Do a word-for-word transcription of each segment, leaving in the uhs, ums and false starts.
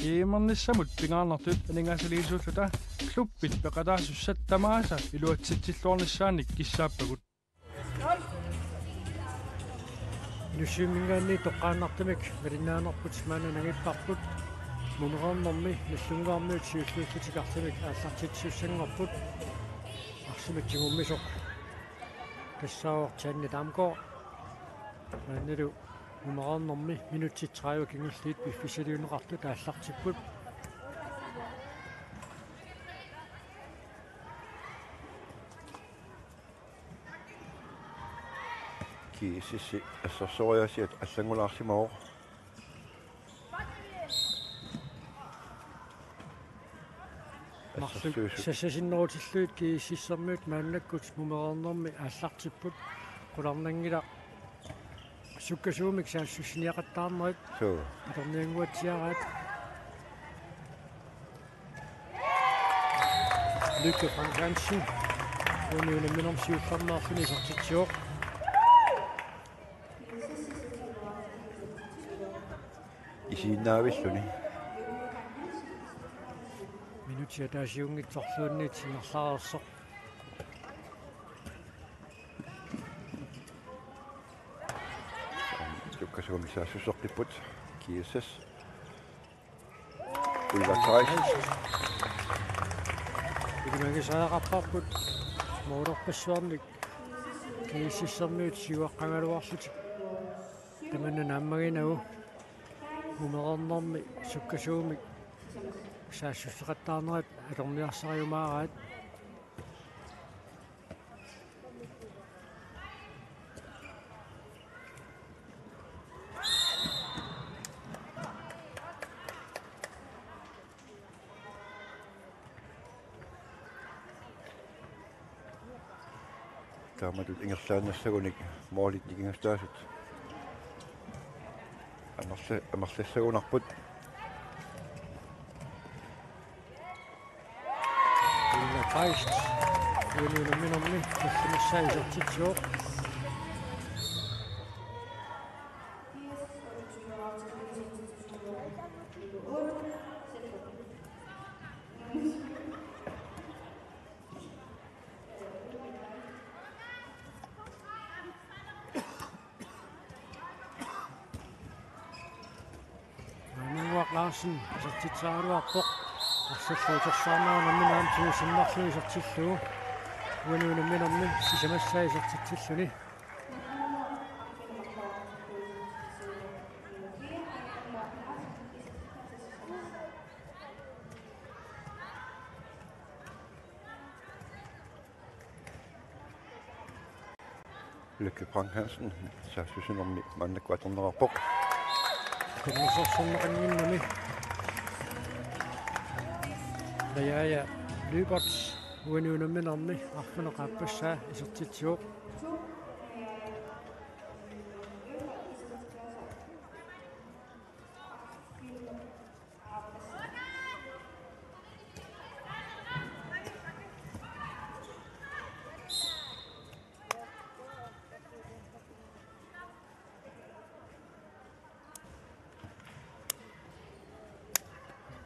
G M-ernissamut pingaarnertut aningaasaliisuulluta klubbit peqataasussat tamaasa iluatsitsilluarnissaannik kissaappagut. Inussivimminngaanniit toqqaannartumik malinnaanerput maanna nangipparput. Mumereernermi Nagdlunguarmiut siulliullutik arlamik aallartitsisussanngorput. Arsamik tigummisoq tassaavoq Janne Damgaard. Maannalu mumereernermi minutsit tredive kingulliit piffissaliunneqartut aallartipput. G S S-i assersueriaasiat allanngulaarsimavoq. Marluk assersuisut sassaasinnerutillugit G S S-ermiut maannakkut mumereernermi aallartipput. Qularnanngilaq sukkasuumik saassussiniaqattaarnerit. Suu. Atorniannguatsiaraat. Lykke Frank Hansen. Uani unamminermi siullermeerluni isertitsivoq. Isiginnaavilluni. Minutsit ataasiunngitsorluunniit ingerlareersoq. Sukkasuumik saassusseqqipput G S S. Ulrik Theis. Ilimagisariaqarparput målerpassuarnik G S S-ermiut siuaqqagaluarlutik. Tamanna naammaginagu mumereernermi sukkasuumik saassusseqattaarnerat atorniarsariumaaraat. Taamatut ingerlaannassagunik målit nikingastaasut amerla-, amerlassagunarput. Ulla Kleist, uani unamminermi tallimassaa isertitsivoq. Maannaguaq Larsen isertitseraluarpoq. Arsallu utersaarnera nammineq aamma tigusinnarlugu isertillugu. Uani unamminermi sisamassaa isertitsilluni. Lykke Frank Hansen, saassussinermi maannakkut atorneqarpoq. Kunnusorsorneqannginnami. Najaja Lyberth, uani unamminermi arfineq-aappassaa isertitsivoq.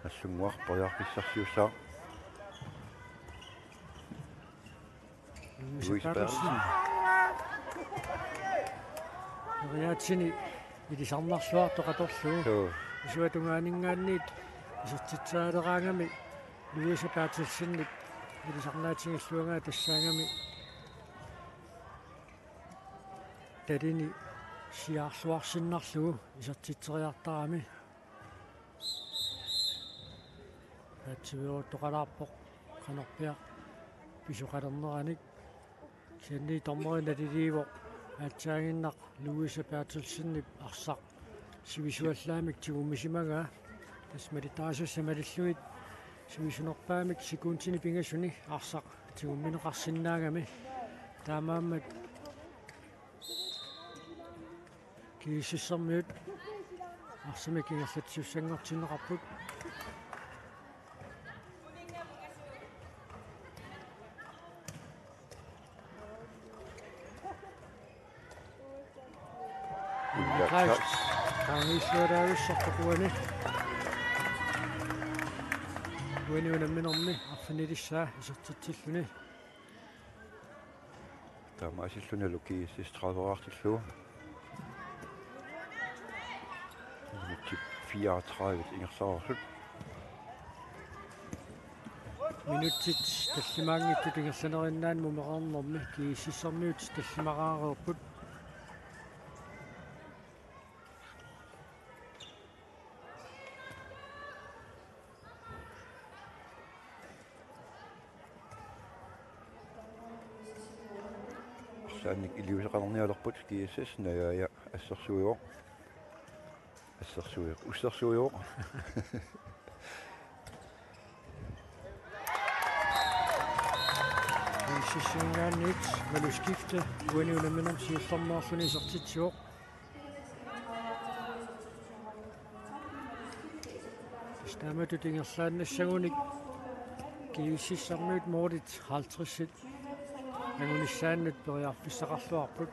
Nagdlunguaq periarfissarsiussaaq. Louise Berthelsen. Periaatsini ilisarnarluartoq atorlugu. Joo. Isuata tungaaninngaanniit isertitseraleraangami Louise Berthelsenip ilisarnaatigilluagaa tassaagami talini siaarluarsinnarlugu isertitseriartarami. Paatsiveeruttoqalaarpoq qanorpiaq pisoqalerneranik. Kisianni dommeri naliliivoq aatsaaginnaq Louise Berthelsenip arsaq sivisuallaamik tigummisimagaa. Tassa malittarisassat malillugit sivisunerpaamik sekundinik pingasuni arsaq tigummineqarsinnaagami. Taamaammat G S S-ermiut arsamik ingerlatsisussanngortinneqarput. Ulla Kleist. Kleist. Qaangiissualaavissorpoq uani. Uani unamminermi arfinilissaa isertitsilluni. Taamaasillunilu G S S tredive-raartillugu. Minutsit fireogtredive ingerlareersut. Minutsit tallimaanngitsut ingerlaneriinnaanni mumereernermi G S S-ermiut tallimaraareerput. Arlaannik iliuuseqarnialerput G S S, Najaaja assersuivoq. Assersuivoq. Ussersuivoq. G S S-ingaanniit manuskifte uani unamminermi siullermeerluni isertitsivoq. Tassa taamatut ingerlaannassagunik G S S-ermiut målit halvtredsit angunissaannut periarfissaqarluarput.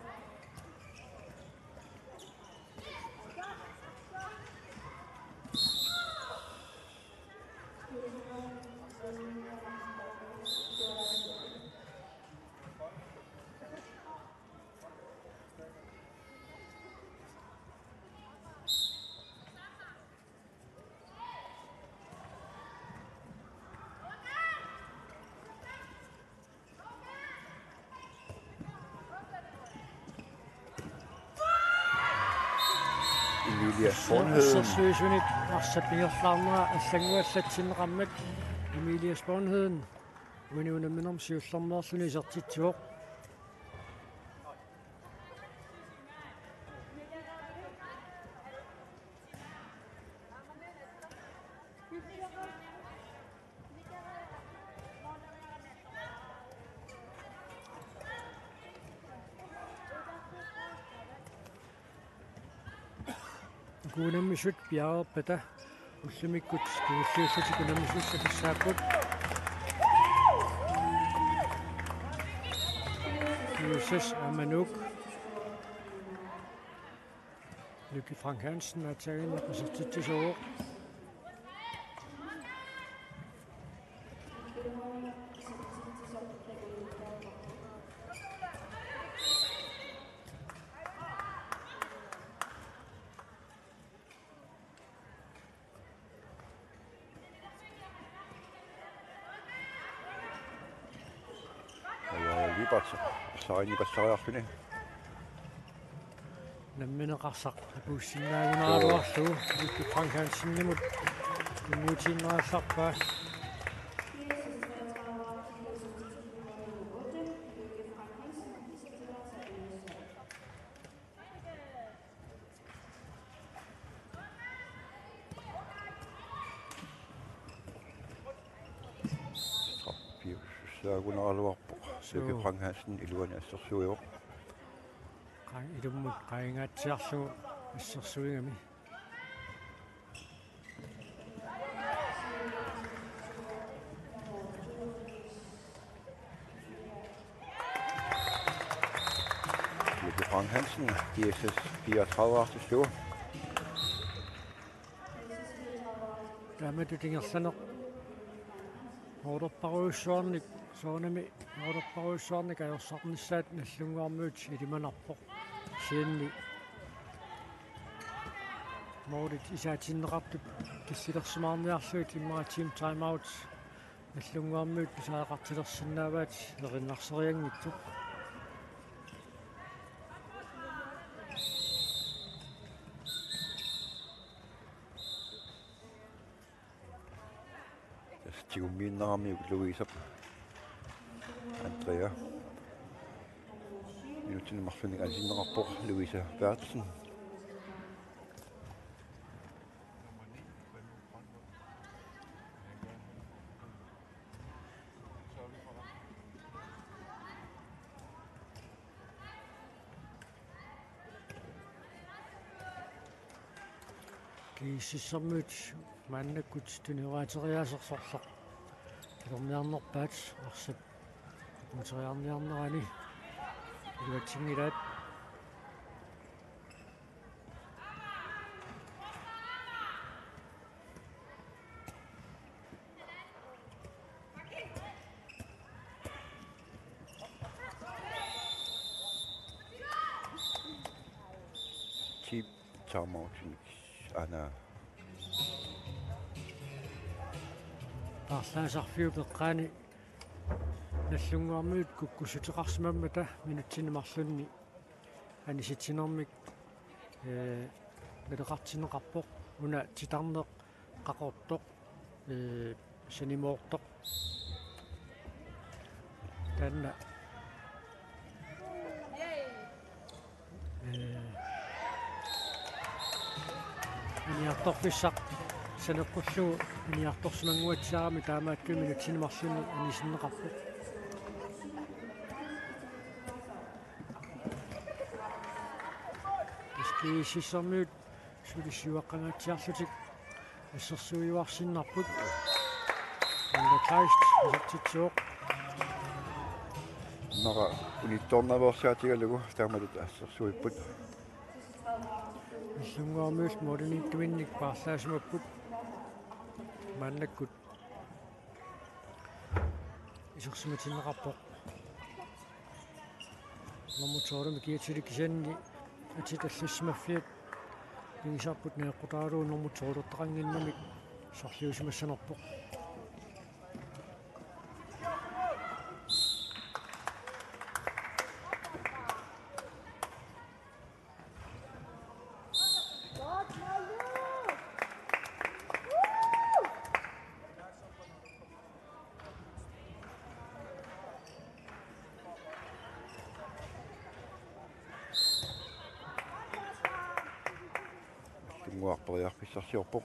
Emilie Bornheden. Assersuisunit arsap ingerlaarnera allannguallatsinneqarmat Emilie Bornheden uani unamminermi siullermeerluni isertitsivoq. Uku unammisut piareerpata ullumikkut kingulliullutik unammisussaat tassaapput. G S S aamma Nuuk. Lykke Frank Hansen aatsaannguaq isertitsisuuvoq. Aja Libert arsaarinipallaariarluni. Nammineq arsaq apuussinnaagunaraluarlugu Lykke Frank Hansenimut tunniutiinnarallarpaa. Straffiussaagunaraluarpoq. Suu. Lykke Frank Hansen iluani assersuivoq. Qaa-, ilummut qaangaatsiarlugu assersuigami. Lykke Frank Hansen, G S S fireogtredive-artillugu. Taamatut ingerlaneq. Målerparujussuarnik, soorunami målerparujussuarnik ajorsarnissaat Nagdlunguarmiut ilimanarpoq. Kisianni målit isaatinneqartut killilersimaarniarlugit immaqa team timeout Nagdlunguarmiut pisariaqartilersinnaavaat erinarsoreeranngitsoq. Tassa tigummiinnaramiuk Louisep. Andrea. Minutsini marlunnik ansinneqarpoq Louise Berthelsen. G S S-ermiut maannakkut tunioraateriaasersorlaq. Talerniarnerpaat arsap apuuteriarniarnerani iluatsinngilaat. Taamaattumik aana. Paarlaasarfiup eqqaani Nagdlunguarmiut kukkussuteqarsimammata minutsini marlunni anisitsinermik, ee, naleqartinneqarpoq, una titarneq qaqortoq, ee, sanimoortoq. Taanna, ee, aniartorfissaq saneqqullugu aniartorsimannguatsiarami taamaattumik minutsini marlunni anisinneqarpoq. Taskiississermiut suli siuaqqangaatsiarlutik assersuiuarsinnarput. Anna Kleist isertitsivoq. Immaqa unittoornaveersaatigalugu taamatut assersuipput. Nagdlunguarmiut målimiittuminnik paarlaasimapput. Maannakkut isersimatinneqarpoq. Nummer tolv-imik kiatsilik kisianni atit allassimaffiat pigisarput najoqqutaralugu nummer tolv-ertaqannginnamik sorliusimassanerpoq. Tunguaq periarfissarsiorpoq.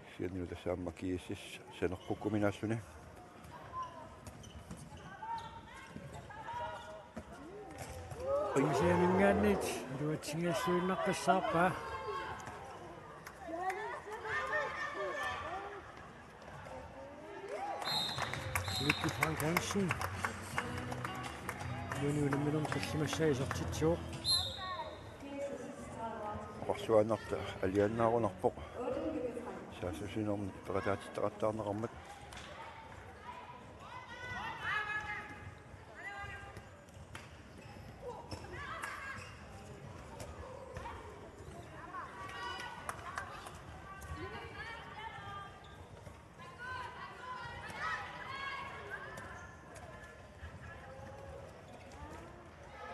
Kisianni tassa aamma G S S saneqqukkuminaalluni. Pingasuuminngaanniit iluatsinngilluinnaqqissaarpaa. Mette Frank Hansen. Uani unamminermi tallimassaa isertitsivoq. Oqarluinnartoq alianaarunarpoq. Saassussinermi peqataatittaqattaarneqarmat.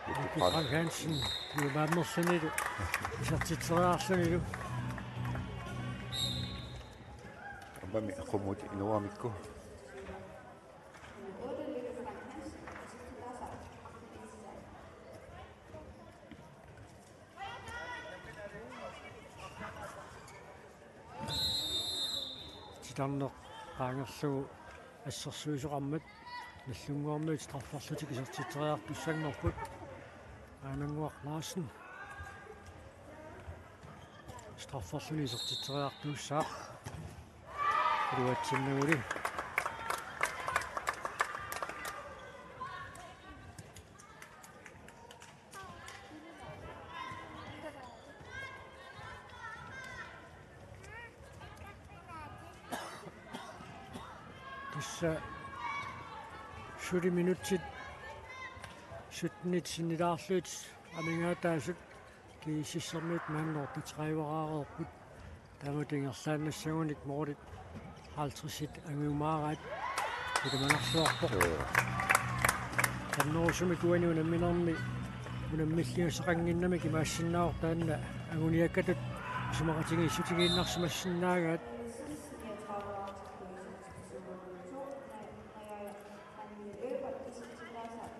Mette Frank Hansen, iluamik amerlanilu isertitseriarlunilu. Aamma qummut inuamikku. Titarneq qaangerlugu assersuisoqarmat, Nagdlunguarmiut strafferlutik isertitseriartussanngorput. Aanannguaq Larsen. Strafferluni isertitseriartuussaaq. Iluatsinnaguli. Tassa suli minutsit syttenit sinnilaarlugit amigaataasut G S S-ermiut maanna otteogtredive-raareerput. Taamatut ingerlaannassagunik målit halvtredsit angujumaaraat ilimanarluarpoq. Joo. Kannerusumik uani unamminermi unammilligassaqannginnamik imaassinnaavoq taanna anguniakkatut isumaqatigiissutigiinnarsimassinnaagaat.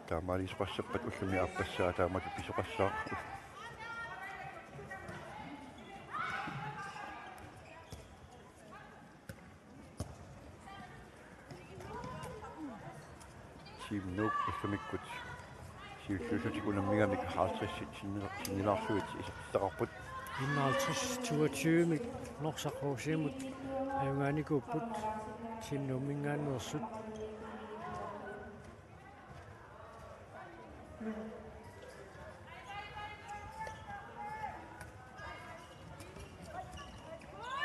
Taamaalisoqassappata ullumi aappassaa taamatut pisoqassaaq. Team Nuuk ullumikkut siulliullutik unammigamik halvtredsit sinni-, sinnilaarlugit isertitaqarput. Enoghalvtreds toogtyve-mik Norsaq H C-mut ajugaanikuupput Team Nuumminngaanneersut.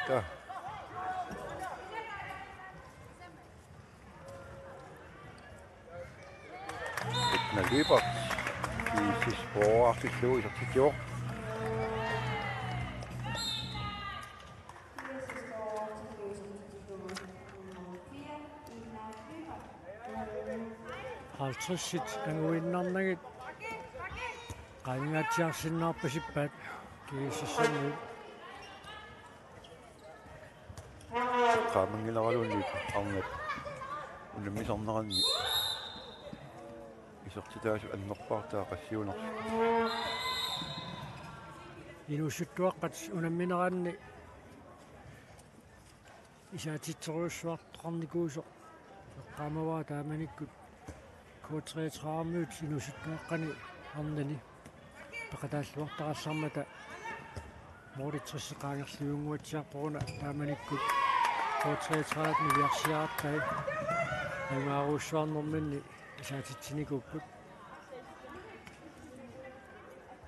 Taa, Lyberth. G S S forsvarartillugu isertitsivoq. Halvtredsit anguinnarnagit qaangaatsiarsinnaarpasippaat G S S-imiut. Qaamanngilaaraluunniit arnat unammisarneranni isertitaasut annerpaartaat qassiunersut. Inuusuttuaqqat unammineranni isaatitserujussuartoqarnikuusoq eqqaamavara taamanikkut K treogtredive-miut inuusuttuaqqani arnani peqataalluartarallarmata målitrissi qaangerluinnguatsiarpoq una taamanikkut K treogtredive niviarsiartai ajugaarujussuarnerminni isaatitsinikuupput.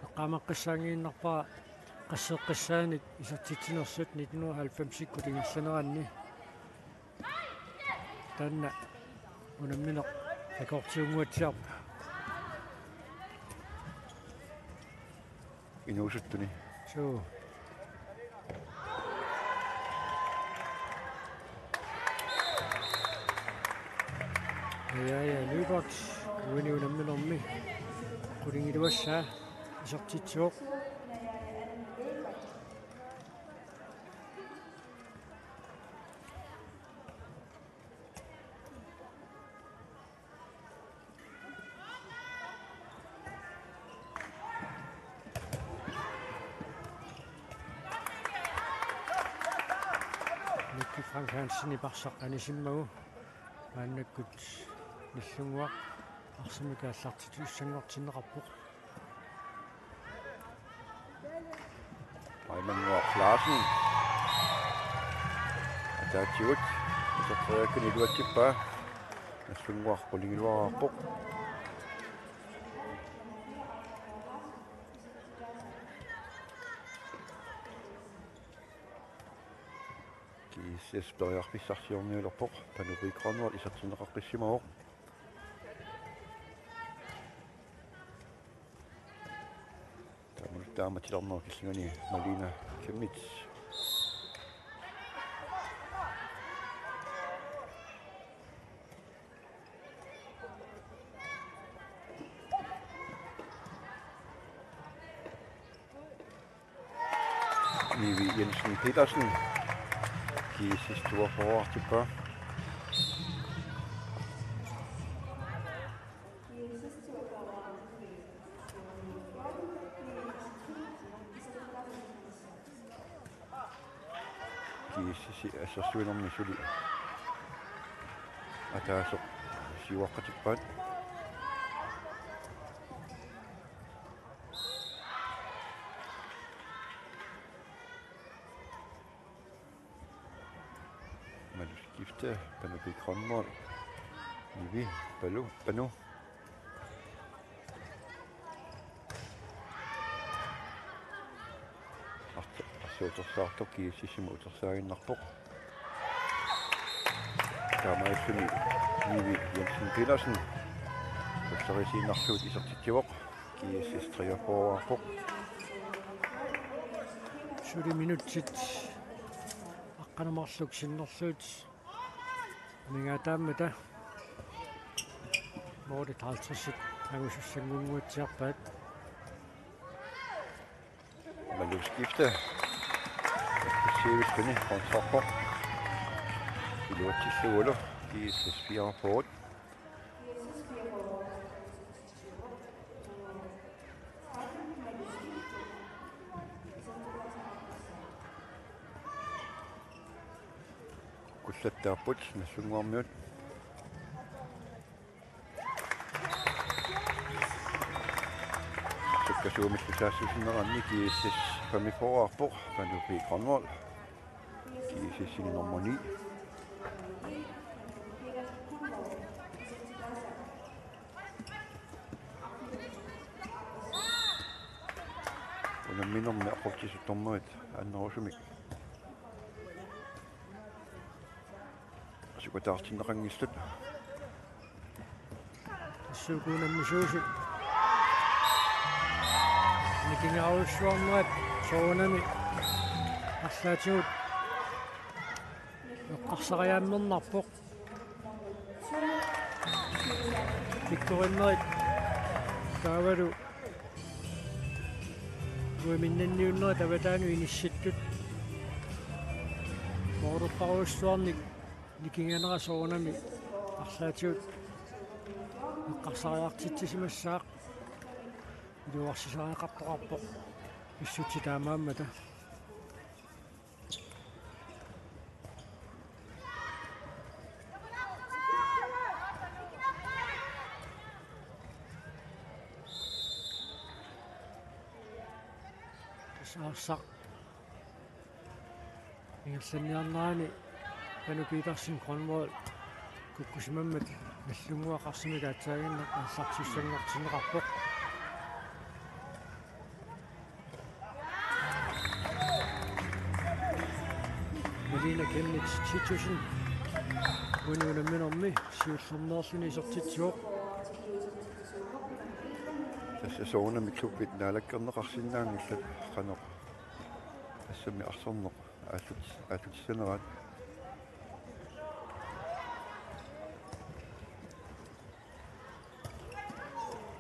Eqqaamaqqissaanngiinnarpara qasseqqissaanik isertitsinersut nitten hundrede og halvfemsikkut ingerlaneranni. Taanna unammineq rekordiunnguatsiarpoq. Inuusuttuni. Suu. Ja, ja, Lyberth. Uani unamminermi qulingiluassaa isertitsivoq. Mikki Frank Hansenip arsaq anisimmagu maannakkut Nagdlunguaq arsamik aallartittussanngortinneqarpoq. Raimannguaq Larsen. Ataatsigut iserteriakkani iluatsippaa. Nagdlunguaq qulingiluaarpoq. G S S periarfissarsiorniulerpoq. Panu P. Grønvold isertinneqaqqissimavoq. Taamaalilluta aamma tilernerup killingani Malina Chemnitz. Nivi Jensen Petersen. G S S toogfyrre tilbage. G S S assersuinermi suli ataaseq siuaqqatippaat. Malu skifte, Panu P. Grønvold. Nivi, Palu, Panu. Arsu-, arsuutersaartoq G S S-imut utersaaginnarpoq. Taamaalilluni Nivi Jensen Petersen. Ullerisiinnarlugu isertitsivoq. G S S treogfyrre-arpoq. Suli minutsit aqqaneq-marluk sinnerlugit amigaataammata målit halvtredsit angusussanngunnguatsiarpaat. Malu skifte. Sivitsuni kontraarpoq. Iluatsillugulu G S S fireogfyrre. Kullattaapput Nagdlunguarmiut. Sukkasuumillu saassussineranni G S S femogfyrre-arpoq, Panu P. Grønvold. G S S-imi nummer ni. Unamminermi aqutsisut dommeriat annerusumik sukataartinneqanngillat. Suukuunammisuusi. Nikingaarujussuarnerat soorunami arlaatigut eqqarsariaammernarpoq. Pikkorinnerit taavalu uiminnanniunnerit avataanut inissittut. Moortorparujussuarnik nikinganera soorunami arlaatigut eqqarsariartitsisimassaaq. Iluarsisariaqartoqarpoq pissutsit taamaammata. Tassa arsaq ingerlanniarnerani Panu Petersen Grønvold kukkusimammat Nagdlunguaq qarsamik aatsaaginnaq aallartissanngortinneqarpoq. Malene Chemnitz Titussen uani unamminermi siullermeerluni isertitsivoq. Tassa soorunami klubbit naalakkerneqarsinnaanngillat qanoq tassami arsorneq aallut-, aallutissaneraat.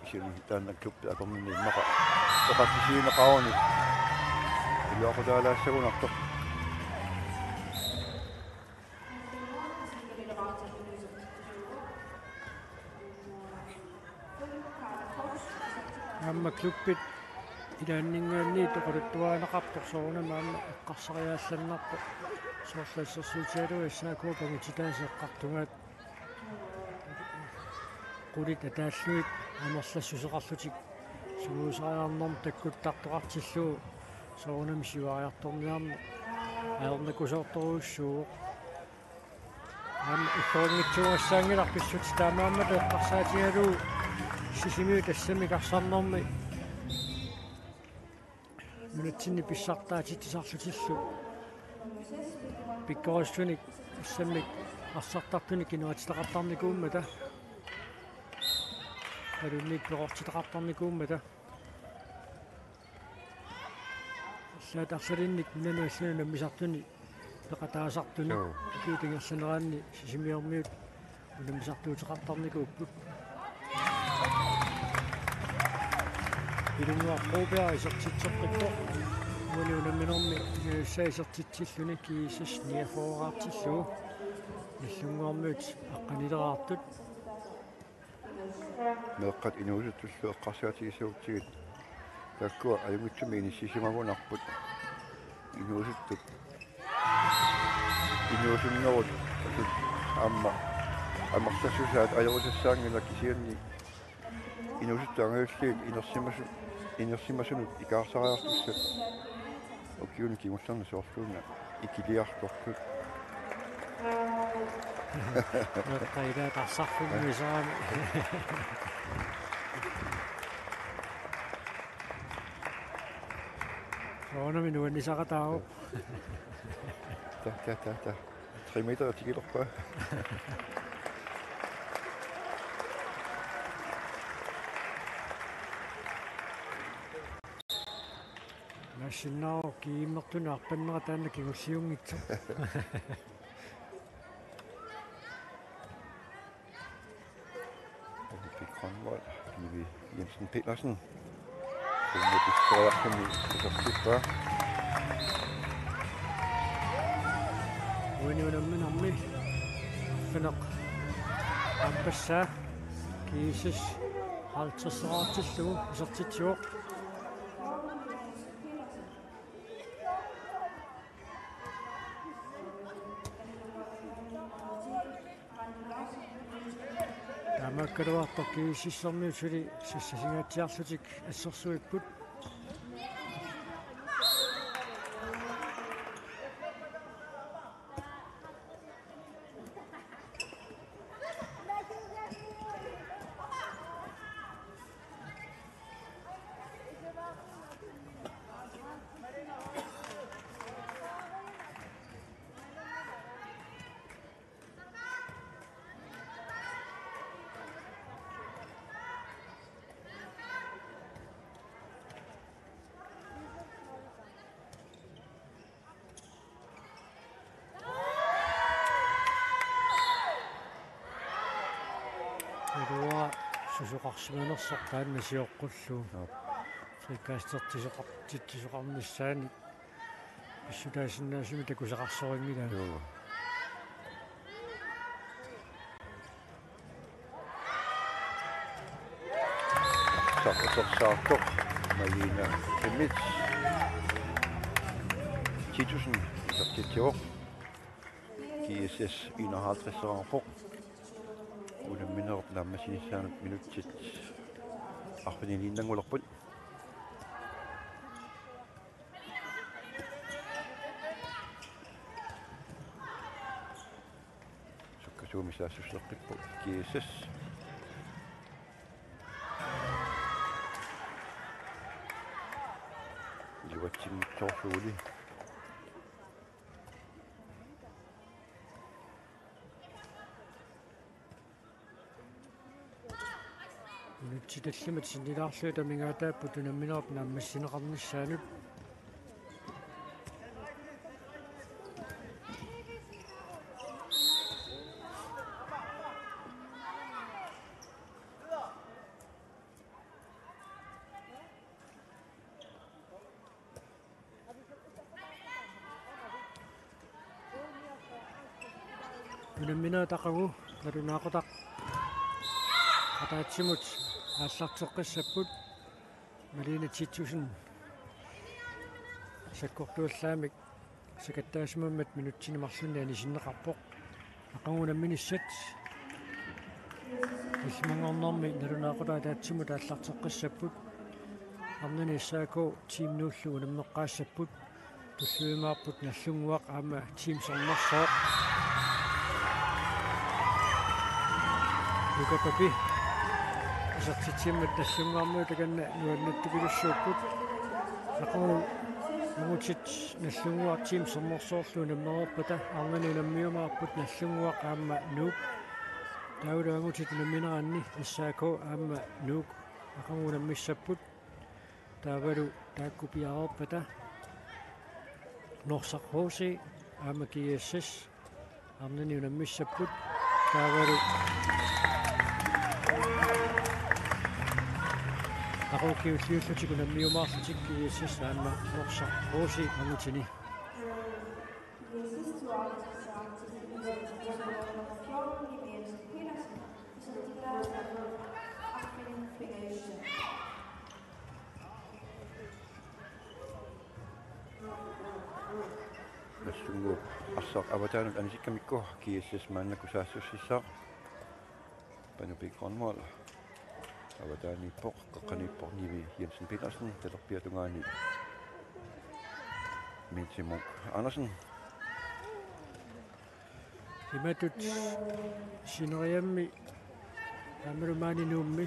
Kisianni taanna klubbi akornanni immaqa oqallisigineqaruni iluaqutaalaassagunartoq. Aamma klubbit ilaanninngaanniit oqaluttuarineqartoq soorunami aamma eqqarsariaallannarpoq. Soorlu assersuutigalugu S A K-p angutitaasa eqqartugaat qulit ataallugit amerlassuseqarlutik sungiusariarnermut takkuttartoqartillugu soorunami siuariartorniarneq ajornakusoortorujussuuvoq. Aamma illorinngitsuugassaanngilaq pissutsit taamaammata eqqarsaatigalugu Sisimiut assammik arsarnermi nunatsinni pissartaatitsisarlutillu pikkorissunik assammik arsartartunik kinguaatsitaqartarnikuummata, alunniit perortitaqartarnikuummata. Allaat arlalinnik nunanut allani unammisartuni peqataasartuni. Joo. Ukiut ingerlaneranni Sisimiormiut unammisartuuteqartarnikuupput. Pilunnguaq Broberg isertitseqqippoq. Uani unamminermi Nunatta isertitsilluni G S S niogfyrreqartillugu. Nagdlunguarmiut aqqanileraartut. Meeqqat inuusuttullu eqqarsaatigissagutsigu taakkua ajunngitsumik inissisimagunarput. Inuusuttut inuusunnerut aamma amerlassusaat ajorisassaanngilaq, kisianni inuusuttut angajulliit inersimasu-, inersimasunut ikaarsaariartussat ukiuni kingullerni soorluuna ikiliartortut. Meeqqat ilaat arsarfimmiusarami. Soorunami nuannisaqataavoq. Ta, ta, ta, ta. Tre meter tikilerpaa. Nassinnaaru kiimmertuni arpannera taanna kingulliunngitsoq. Olympic håndbold, Nivi Jensen Petersen. Sumut istoriarluni isertippaa. Uani unamminermi arfineq-aappassaa G S S halvtredseqartillugu isertitsivoq. Taamaakkaluartoq G S S-ermiut suli sassasingaatsiarlutik assersuipput. Ilua susoqarsimanersoq taanna sioqqullugu. Joo. Frikastertitsisoqar-, titsisoqarnissaanik pissutaasinnaasumik takusaqarsorinngilaat. Joo. Saqqutsersaartoq Malene Chemnitz. Titussen isertitsivoq. G S S enoghalvtredseraarpoq. Unamminerup naammassinissaanut minutsit arfiniliinnanngulerput. Sukkasuumik saassusseqqippoq G S S. Iluatsinngitsoorluguli. Minutsit tallimat sinnilaarlugit amigaataapput unamminerup naammassineqarnissaanut. Unammineq aqagu nalunaaqutaq ataatsimut aallarteqqissapput. Malene Titussen sakkortuallaamik sakattaasimammat minutsini marlunni anisinneqarpoq. Aqagu unamminissat tallimanngornermi nalunaaqutaq ataatsimut aallarteqqissapput. Arnani S A K Team Nuullu unammeqqaassapput. Tulluimaarput Nagdlunguaq aamma Team Sermersooq. Luka Papi isertitsimmat Nagdlunguarmiut takanna nuannattupilussuupput. Aqagu angutit Nagdlunguaq Team Sermersoorlu unammereerpata arnani unammiumaarput Nagdlunguaq aamma Nuuk. Taavalu angutit unammineranni S A K aamma Nuuk aqagu unammissapput. Taavalu taakku piareerpata Norsaq H C aamma G S S arnani unammissapput. Taavalu aqagu kingulliullutik unammiumaarlutik G S S aamma Norsaq H C angutini. Nagdlunguup arsaq avataanut anisikkamikku G S S maannakkut saassussissaaq. Panu Piik Grønvold. Avataaniippoq, qeqqaniippoq Nivi Jensen Petersen, talerpiata tungaani Mette Munk Andersen. Imatut sineriammi aammalu maani Nuummi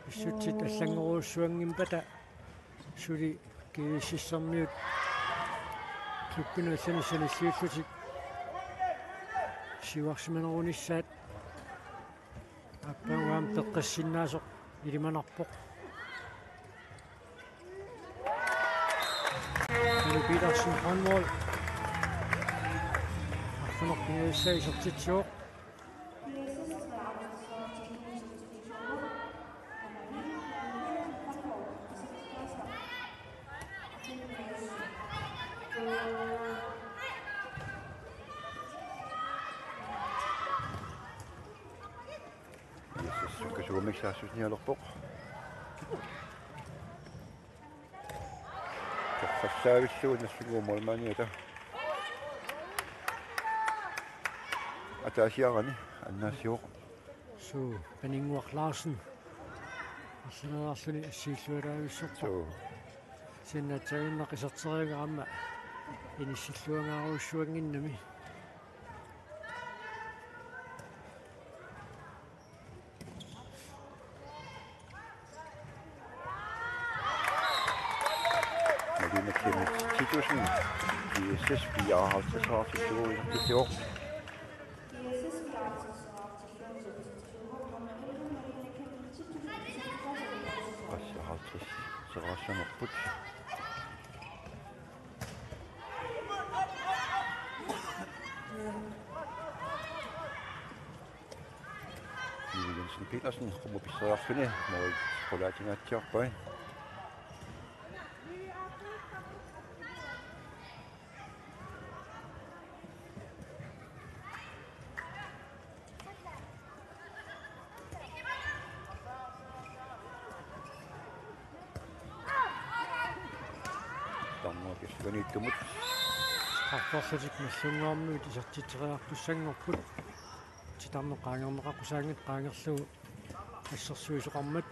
pissutsit allanngorujussuanngimmata suli G S S-ermiut klubbinut allanut sanilliullutik siuarsimanerunissaat aappaagu aamma peqqissinnaasoq ilimanarpoq. Panu Petersen håndmål. Arfineq-pingajussaasoq isertitsivoq. Sukkasuumik saassussinialerpoq. Toqqassaavillugu Nagdlunguup målmandiata ataasiarani annaassivoq. Suu, Paninnguaq Larsen. Arsaarluni assiillualaavissorpoq. Suu. Sinnaatsaannaq iserteriaraa aamma inissilluangaarujussuannginnami. Malene Clement Titussen, G S S fireoghalvtreds, halvtreds, halvtreds. Qassi halvtreds seraassanerput. Petersen qummut pisseriarluni måli qulaatingaatsiarpai. Tarmoq pissaniittumut. Strafferlutik Nagdlunguarmiut isertitseriartussanngorput. Titarneq qaangerneqaqqusaanngitsoq qaangerlugu assersuisoqarmat.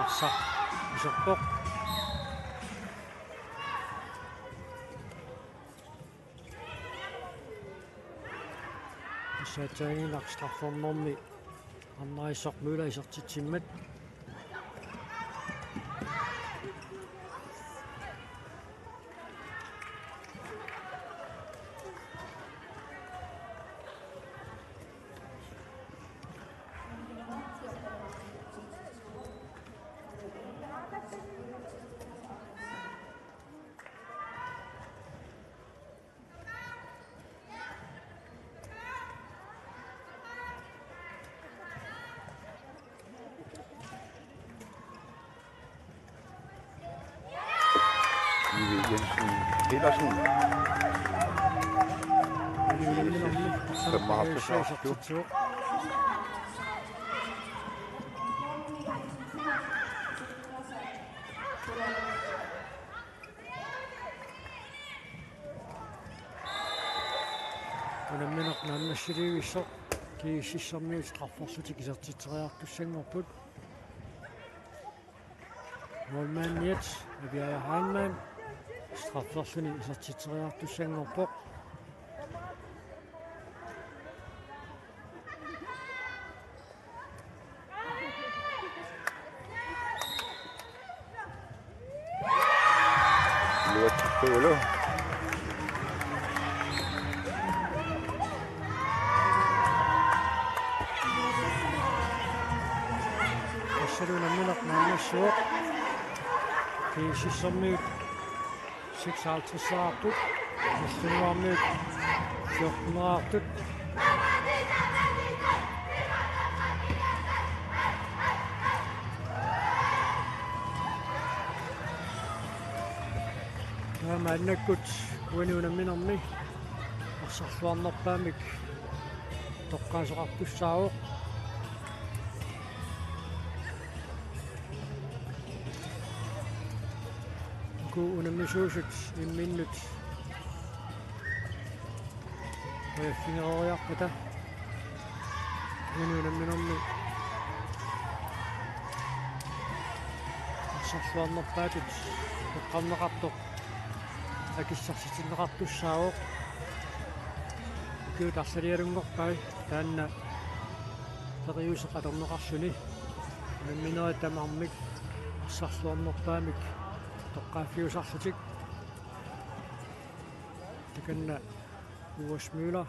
Arsaq iserpoq. Tassa aatsaannguaq straffernermi Arnarisoq Møller isertitsimmat. Ivi Jensen Petersen. Femoghalvtreds. Unammineq naammassilivissoq GSS-ermiut strafferlutik isertitseriartussanngorput. Målmandiat Aviaja Heilmann strafferluni isertitseriartussanngorpoq. Iluatsittuulu. Tassalu unammineq naammassivoq. GSS-ermiut seksoghalvtredsiarput, Nagdlunguarmiut fjorteneriarput. Taamaannakkut uani unamminermi arsarluarnerpaamik toqqaasoqartussaavoq. Uku unammisuusut imminnut qujaffigereeriarpata uani unamminermi arsarluarnerpaatut toqqarneqartoq akissarsitinneqartussaavoq. Ukiut arlalialunngorpai taanna periuseq atorneqarluni unamminerit tamarmik arsarluarnerpaamik toqqaaffiusarlutik. Takanna Uas Møller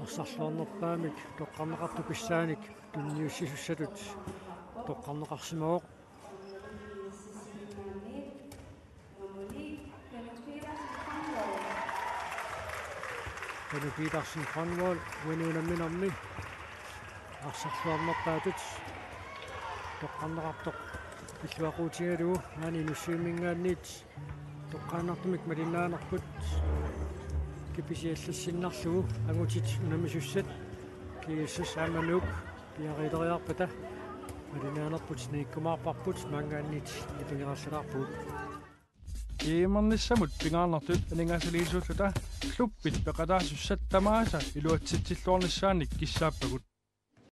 arsarluarnerpaamik toqqarneqartoq pissaanik tunniussisussatut toqqarneqarsimavoq. Benny Petersen Grønvold uani unamminermi arsarluarnerpaatut toqqarneqartoq pilluaquutigalugu maani Nuussuiminngaanniit toqqaannartumik malinnaanerput kipisiallassinnarlugu angutit unammisussat GSS aamma Nuuk piareeriarpata malinnaanerput niukkumaarparput maanngaanniit nipigerallalaarpugut. GM-ernissamut pingaarnertut aningaasaliisuulluta klubbit peqataasussat tamaasa iluatsitsilluarnissaannik kissaappagut.